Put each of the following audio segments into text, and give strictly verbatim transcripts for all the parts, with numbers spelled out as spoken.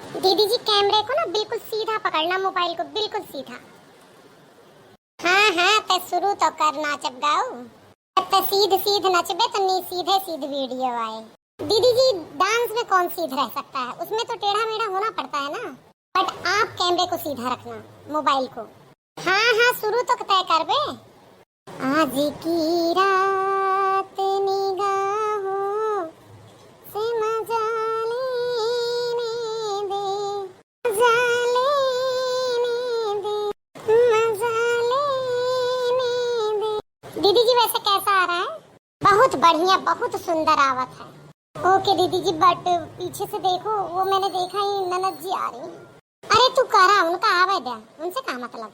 दीदी जी, कैमरे को ना बिल्कुल सीधा पकड़ना, मोबाइल को बिल्कुल सीधा। हाँ, हाँ, ते शुरू तो कर नाचब गाऊ। जब ते सीध सीध नचबे तो नी सीधे सीध वीडियो आए। दीदी जी, डांस में कौन सीध रह सकता है, उसमें तो टेढ़ा मेढ़ा होना पड़ता है ना। बट आप कैमरे को सीधा रखना, मोबाइल को। हाँ, हाँ, शुरू तो तय करबे। आज की रात निगाहों से मजा लेने दे, मजा लेने दे, मजा लेने दे। दीदी जी, वैसे कैसा आ रहा है? बहुत बढ़िया, बहुत सुंदर आवत है। ओके दीदी जी, बट पीछे से देखो, वो मैंने देखा ही ननद जी आ रही हैं। अरे तू करा, उनका आवे दे, उनसे का मतलब।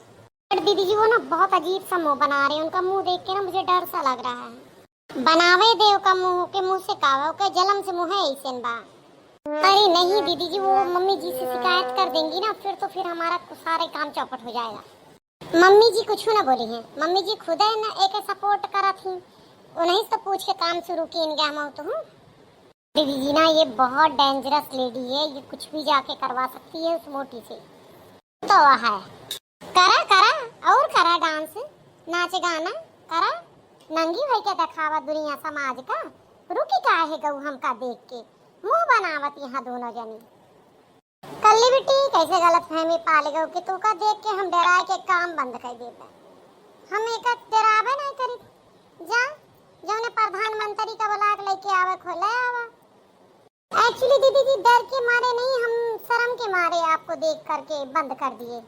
बट दीदी जी, वो ना बहुत अजीब सा मुंह बना रहे हैं, उनका मुंह देख के ना मुझे डर सा लग रहा है। बनावे दे ओका मुंह, के मुंह से का, ओके जलम से मुंह है ऐसे बा। अरे नहीं दीदी जी, वो मम्मी जी से शिकायत कर देंगी ना, फिर तो फिर हमारा सारे काम चौपट हो जाएगा। मम्मी जी कुछ ना बोली हैं, मम्मी जी खुद है ना एक सपोर्ट करत ही, उन्हीं से तो पूछ के काम शुरू की इनके हम तो हूँ। दीदी जी ना, ये बहुत डेंजरस लेडी है, ये कुछ भी जाके करवा सकती है उस मोटी से। तो है, करा करा, और करा डांस, नाच गाना करा, नंगी होई के देखावा दुनिया समाज का। रुकी काहे गऊ हमका देख के, मुंह बनावत यहाँ दोनों जनी। कल्ली बिट्टी, कैसे गलत फहमी पाल गऊ कि तू का देख के हम डराए के काम बंद कर देबे। हम एक डराबे नहीं करी। जा, जौने प्रधानमंत्री का बुला के लेके आवे, खोले आवा। एक्चुअली दीदी जी, डर के मारे नहीं, हम शर्म के मारे आपको देख करके बंद कर दिए।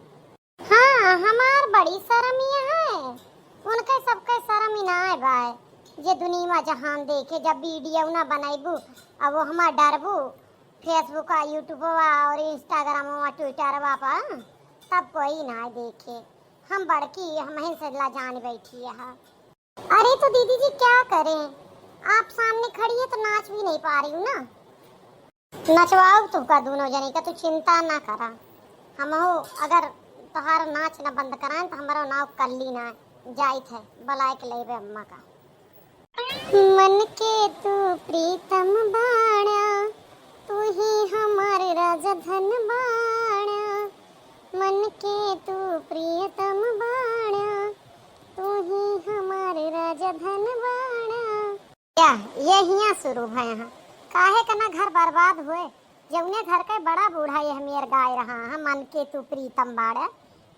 हाँ, हमार बड़ी शर्म ये है, उनके सबके शर्म ही ना आए बाय, जे दुनिया जहान देखे। जब वीडियो ना बनाइबू, अब वो हमार डरबू, Facebook आ, YouTube आ और Instagram आ, Twitter आ पर, तब कोई ना देखे। हम बड़की, हम ही से ला जान बैठी है। अरे तो दीदी जी क्या करें, आप सामने खड़ी है तो नाच भी नहीं पा रही हूँ ना। नचवाओ तुमका दोनों जने का, तू चिंता ना करा। हमहू अगर तोहार नाच न बंद कराएं तो हमारा नाव कल्ली ना जाइत है, बुलाए के लेबे अम्मा का। मन के तू प्रीतम बाड़ा, तू ही हमार राजा धन बाड़ा। मन के तू प्रियतम बाड़ा, तू ही हमार राजा धन बाड़ा। क्या ये हियाँ शुरू है यहाँ? काहे का ना घर बर्बाद हुए, जौने घर के बड़ा बूढ़ा ये हमेर गाय रहा है, मन के तू प्रीतम बाड़ा,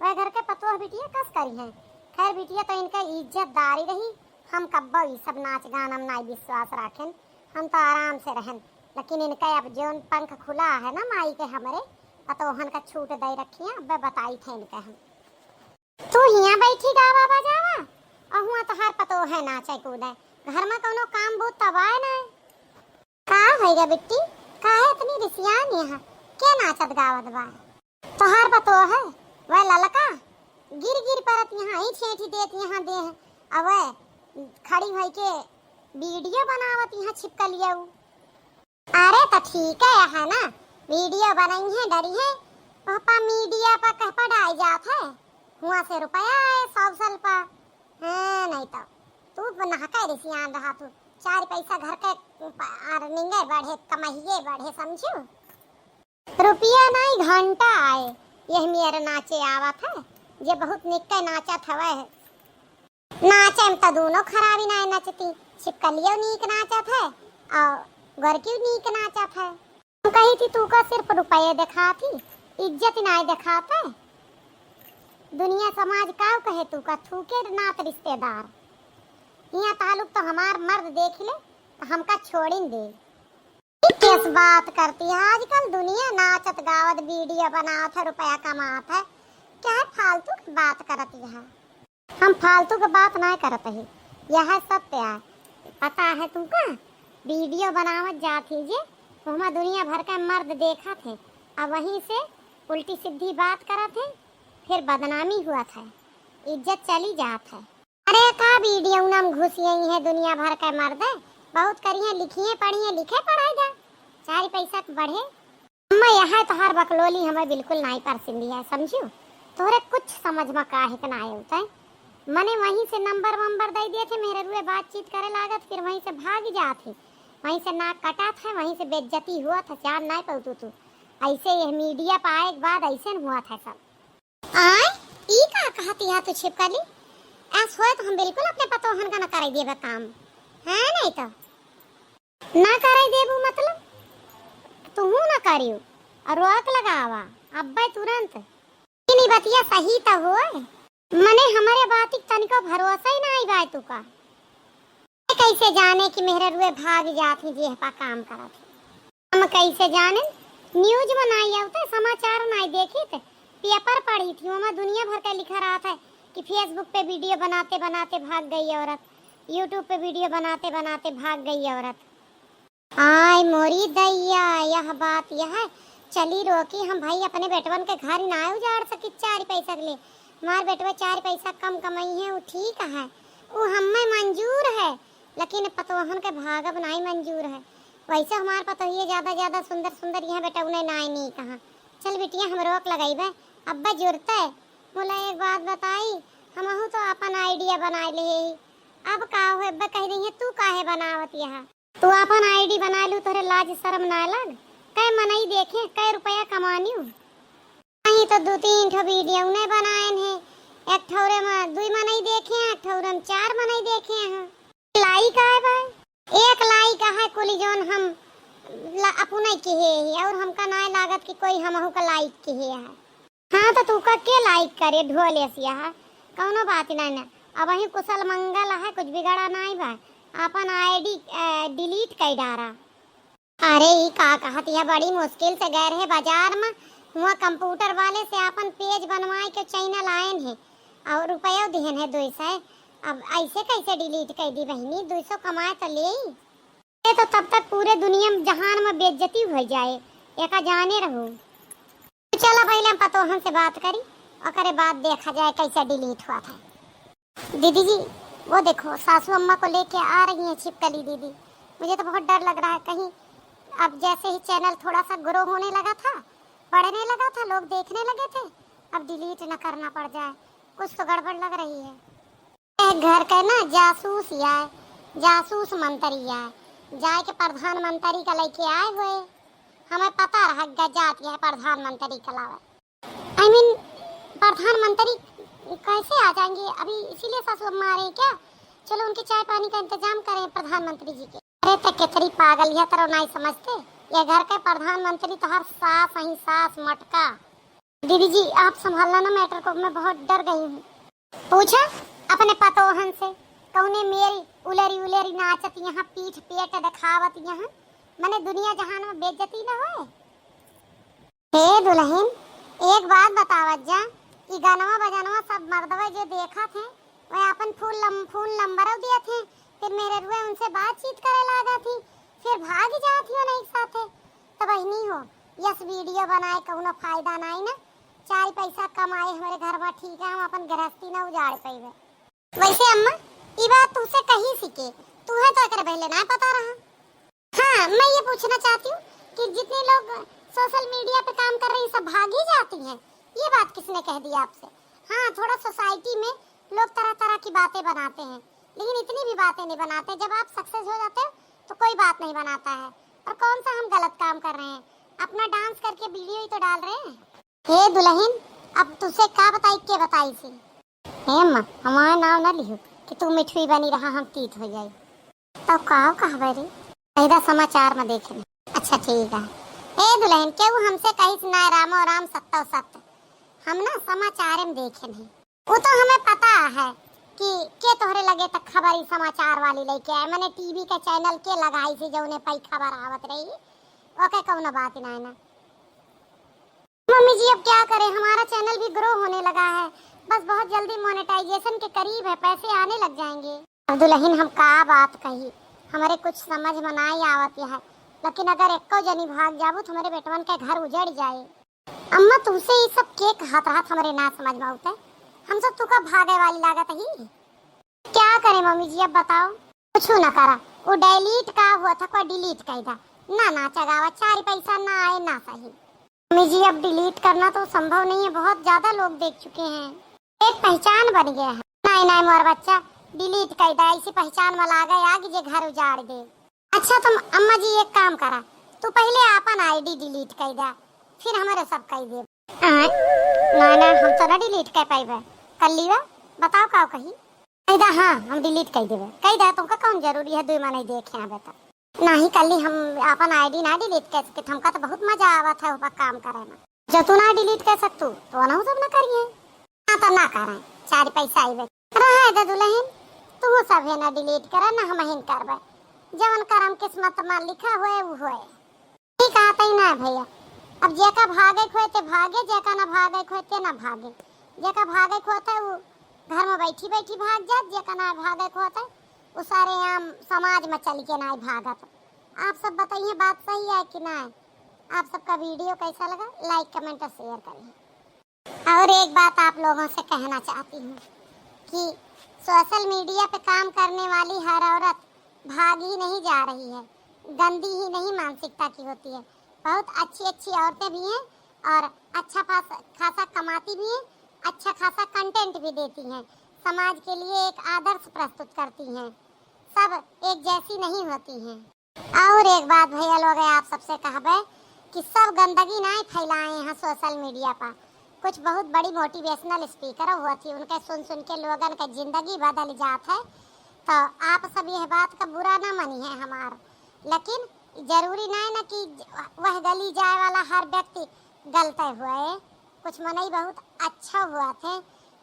वह घर के पतोह बिटिया कस करी हैं। खैर बिटिया तो इनका इज्जतदारी रही, हम कब्बो ई सब नाच गाना में नाई विश्वास राखेन, हम तो आराम से रहन, लेकिन इनका अब जौन पंख खुला है ना माई के हमरे, पतोहन का छूट दे रखी है, अब बताई थे इनके हम। तू हियाँ बैठी गावा बजावा, और हुआँ तोहार पतोह है नाचे कूदे। घर में कौनो काम बूत तब आए ना। का होइगा बिट्टी, काहे इतनी रिसियान यहाँ? के नाचत गावत बा? तोहार पतोह है, वह ललका, गिर गिर परत यहाँ ईंठी ईंठी देत यहाँ देह, अब वह खड़ी भई के वीडियो बनावत यहाँ छिपकलिया उ। अरे त ठीक है, है ना, वीडियो बनई है, डरी है, पापा मीडिया पर कह पर डाई जात है, हुआँ से रुपया आए सौ साल पर। हाँ, नहीं तो तू नहका रिसियान रहा तू, चार पैसा घर के अर्निंगे बढ़े, कमाइए बढ़े, समझू? रुपया नहीं घंटा आए, यह मेरे नाचे आवत है, जे बहुत निक्के नाचत हवे। नाचे में तो दोनों खराबी नाय नचती, छिपकलियो नीक नाचत है और गोरकियो नीक नाचत है। हम कही थी तू का सिर्फ रुपये दिखा थी, इज्जत नाय दिखाते। दुनिया समाज का कहे तू का थूके नात रिश्तेदार। यहाँ ताल्लुक तो हमार मर्द देख ले तो हमका छोड़िन दे। ई कैस बात करती है? आजकल दुनिया नाचत गावत वीडियो बनावत है, रुपया कमात है, क्या है फालतू की बात करती है? हम फालतू के बात ना करत ही, यह सत्य है। पता है तुमका, वीडियो बनावत जात ही जे, तो हमार दुनिया भर का मर्द देखत है, अब वहीं से उल्टी सीधी बात करत है, फिर बदनामी हुआ था, इज्जत चली जात है। अरे का वीडियो नाम घुसियई है दुनिया भर के मर्द, बहुत करिए लिखिए पढ़िए, लिखे पढ़ाई जा, चार पैसा के बढ़े। अम्मा, यह तोहार बकलोली हमें बिल्कुल नाई पसंद है, समझियो? तोहरे कुछ समझ में काहे के ना आए होते। मने वहीं से नंबर वंबर दे दिए थे, मेरे रुए बातचीत करे लागत, फिर वहीं से भाग जात है, वहीं से नाक कटात है, वहीं से बेइज्जती हुआ था, चार नाई पौतू तू। ऐसे यह मीडिया पे आए के बाद ऐसे न हुआ था सब। आय, ई का कहत या तू छिपकली? ऐस होए तो हम बिल्कुल अपने पतोहन का न करे देबे काम, है नहीं तो। ना करे देबू मतलब? तुहू ना करियो, और रोक लगावा अब्बे तुरंत। ई बतिया सही त होए। मने हमरे बातिक तनिको भरोसा ही ना आई बाय तुका। कैसे जाने कि मेहररुए भाग जात ही जेह पा काम करत ही। हम कैसे जाने? न्यूज में नाई आवते, समाचार नाई देखित, पेपर पढ़ी थी, वहाँ दुनिया भर का लिखा रहा था कि Facebook पे वीडियो बनाते बनाते भाग गई औरत, YouTube पे वीडियो बनाते बनाते भाग गई औरत। आय मोरी दैया, यह बात यह है। चली रोकी, हम भाई अपने बेटवन के घर ना उजाड़ सकी चार पैसा के लिए। हमार बेटवा चार पैसा कम कमाई है, वो ठीक है, वो हमें मंजूर है, लेकिन पतोहन के भागब नाई मंजूर है। वैसे हमार पतोहिए ज्यादा ज्यादा सुंदर सुंदर यहाँ बेटौने नाई नी कहाँ। चल बिटिया, हम रोक लगैबे, अब्बे जुरते। बोला, एक बात बताई, हमहू तो अपन आइडिया बनाए ले ही। अब का हो, अब्बे कह रही है, तू काहे बनावत यहाँ? तू आपन आईडी बना लू, तोहरे लाज शरम ना लग? कै मनई देखे, कै रुपया कमानियो? नहीं तो दू तीन ठो वीडियो ने बनाएन है, एक ठौरे में दुई मनई देखे हैं, एक ठौरे में चार मनई देखे हैं। लाइक आए भाई, एक लाइक है कुली जौन हम ला-, अपने किहे ही, और हमका ना लागत कि कोई हमहू का लाइक किहे है। हाँ, तो तू का के लाइक करे, ढोले सिया है, कौनो बात नहीं ना। अब वही कुशल मंगल है, कुछ बिगड़ा नहीं बा। अपन आईडी, अ, डिलीट कर डारा। अरे, ई का कहत, यह बड़ी मुश्किल से गए रहे बाजार में, हुआ कंप्यूटर वाले से अपन पेज बनवाए के चैनल आयन है, और रुपयो दिहन है दो सौ। अब ऐसे कैसे डिलीट कर दी बहनी, दो सौ कमाए तो ले। ये तो तब तक पूरे दुनिया में, जहान में बेइज्जती हो जाए, एका जाने रहो। तो चला, पहले हम पतोहन से बात करी, ओकरे बाद देखा जाए कैसे डिलीट हुआ था। दीदी जी, वो देखो, सासू अम्मा को लेके आ रही हैं छिपकली दीदी। मुझे तो बहुत डर लग रहा है, कहीं अब जैसे ही चैनल थोड़ा सा ग्रो होने लगा था, बढ़ने लगा था, लोग देखने लगे थे, अब डिलीट ना करना पड़ जाए, कुछ तो गड़बड़ लग रही है। ए घर के ना जासूस आए, जासूस मंत्री आए, जाए के प्रधानमंत्री का लेके आए हुए। हमें पता रहा गजात यह प्रधानमंत्री का लावे। I mean, प्रधानमंत्री कैसे आ जाएंगे? अभी इसीलिए सासू अम्मा आ रही क्या? चलो उनके चाय पानी का इंतजाम करें प्रधानमंत्री जी के। अरे तो केतरी पागल है, तरो नहीं समझते? ये घर के प्रधानमंत्री तो हर सास ही सास मटका। दीदी जी, आप संभालना ना मैटर को, मैं बहुत डर गई हूँ। पूछा अपने पतोहन से, कौने मेरी उलेरी उलेरी नाचत यहाँ, पीठ पेट दिखावत यहाँ, मने दुनिया जहान में बेइज्जती न होए। हे दुल्हन, एक बात बतावत जा, ई गनवा बजनवा सब मर्दवा जे देखत हैं, वह अपन फूल लम-, फोन नंबरो दियत हैं, फिर मेहररुए उनसे बातचीत करे लागत ही, फिर भाग जात ही उन्हीं के साथे। तो बहिनी हो, यस वीडियो बनाए कौनो फायदा नाई ना, चार पैसा कमाए हमरे घर में ठीक है, हम अपन गृहस्थी ना उजाड़ पइबे। वैसे अम्मा, ई बात तुमसे कही सीखे, तुम्हें तो एकरे पहले ना पता रहा। हाँ, मैं ये पूछना चाहती हूँ कि जितने लोग सोशल मीडिया पे काम कर रही हैं, सब भाग ही जाती हैं, ये बात किसने कह दी आपसे? हाँ, थोड़ा सोसाइटी में लोग तरह तरह की बातें बनाते हैं, लेकिन इतनी भी बातें नहीं बनाते। जब आप सक्सेस हो जाते हो तो कोई बात नहीं बनाता है। और कौन सा हम गलत काम कर रहे हैं? अपना डांस करके वीडियो ही तो डाल रहे हैं। हे दुल्हन, अब तुझसे का बताई, के बताई सी? हे अम्मा, हमार नाव न लिहो कि तू मिठुई बनी रहा, हम तीत हो जाई। तब का कहबे रे? सीधा समाचार में देखे। अच्छा ठीक है। हे दुल्हन, केहू हमसे कहिस ना रामो राम सत्तो सत्य, हम ना समाचार में देखे नहीं। वो तो हमें पता है कि के तोहरे लगे तक खबर ई समाचार वाली लेके आए, मने टीवी के चैनल के लगाई से जौने पई खबर आवत रही, ओके कौनो बात ना है ना। मम्मी जी, अब क्या करें, हमारा चैनल भी ग्रो होने लगा है। बस बहुत जल्दी मोनेटाइजेशन के करीब है, पैसे आने लग जाएंगे। अब दुल्हन, हम का बात कही, हमरे कुछ समझ में नाई आवत है, लेकिन अगर एको जनी भाग जाबू तो हमरे बेटवन के घर उजड़ जाए। अम्मा, तुमसे ई सब के कहत रहत हमरे ना समझ में आवत है, हम सब तुका भागे वाली लागत ही। क्या करें मम्मी जी, अब बताओ। कुछ ना करा, वो डिलीट का हुआ था, कोई डिलीट कर दा। ना नाचा गावा, चार पैसा ना आए ना सही। मम्मी जी, अब डिलीट करना तो संभव नहीं है, बहुत ज्यादा लोग देख चुके हैं। एक पहचान बन गया है। नहीं नहीं मोर बच्चा, डिलीट कर दा, ऐसी पहचान में लागे आग जे घर उजाड़ दे। अच्छा तुम अम्मा जी एक काम करा, तू पहले आपन आईडी डिलीट कर दा, फिर हमरे सब कई देब। आय, ना, ना, हम तो ना delete कर पाइबे। कर लीबे, बताओ का कही? कह दा, हाँ, हम delete कर देबे। कह दा, तुमका कौन जरूरी है दुई मनई देखे आवे तब? नाही कल्ली, हम अपन ID ना delete कर सके, हमका तो बहुत मजा आवत है ओपर काम करे में। जब तू ना delete कर सकतू, तो ओनहु सब ना करिए। हाँ, तो ना करें, चार पैसा आइबे। रहे दे दुल्हन, तू सब है ना delete करे, ना हमहिन करबे। जवन करम किस्मत में लिखा होए, उ होए। ठीक कहत ही ना भैया, अब जेका भागे के होए ते भागे, जेका ना भागे के होए ते ना भागे। जेका भागे के होत है, उ घर में बैठी बैठी भाग जात, जेका ना भागे के होत है, उ सारे आम समाज में चल के ना भागत। आप सब बताइए, बात सही है कि ना? आप सबका video कैसा लगा, like, comment और share करिए। और एक बात आप लोगों से कहना चाहती हूँ कि social media पे काम करने वाली हर औरत भागी नहीं जा रही है, गंदी ही नहीं मानसिकता की होती है। बहुत अच्छी अच्छी औरतें भी हैं और अच्छा खास-, खासा कमाती भी हैं, अच्छा खासा content भी देती हैं, समाज के लिए एक आदर्श प्रस्तुत करती हैं। सब एक जैसी नहीं होती हैं। और एक बात भैया लोग, आप सबसे कहबे कि सब गंदगी नाहीं फैलाए हैं social media पर। कुछ बहुत बड़ी motivational speaker हुआ थी, उनके सुन सुन के लोगन के जिंदगी बदल जात है। तो आप सब यह बात का बुरा ना मनिहे हमार, लेकिन जरूरी नाहीं ना कि वह गली जाए वाला हर व्यक्ति गलते हुए। कुछ मनई बहुत अच्छा हुआ थे,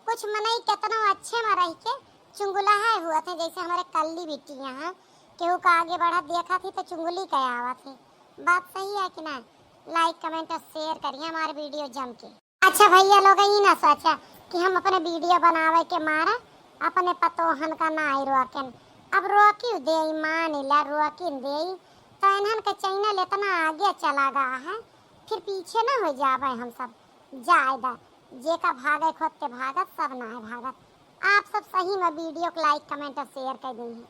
कुछ मनई केतनो अच्छे में रह के चुंगुलहा हुआ थे, जैसे हमारे कल्ली बिटिया हैं, केहू का आगे बढ़त देखा थी तो चुंगली के आवा थी। बात सही है कि ना? Like, comment और share करिए हमारे video जम के। अच्छा भैया लोग, ई ना सोचा कि हम अपने video बनावे के मारे अपने पतोहन का ना आई रोकेन। अब रोकी देई, मान ला रोकी देई, तो इन्हन के channel इतना आगे चला गया है, फिर पीछे ना हो जावे हम सब। जाए दा, जेका भागे खोते भागत, सब ना है भागत। आप सब सही में video को like, comment और share कर दी।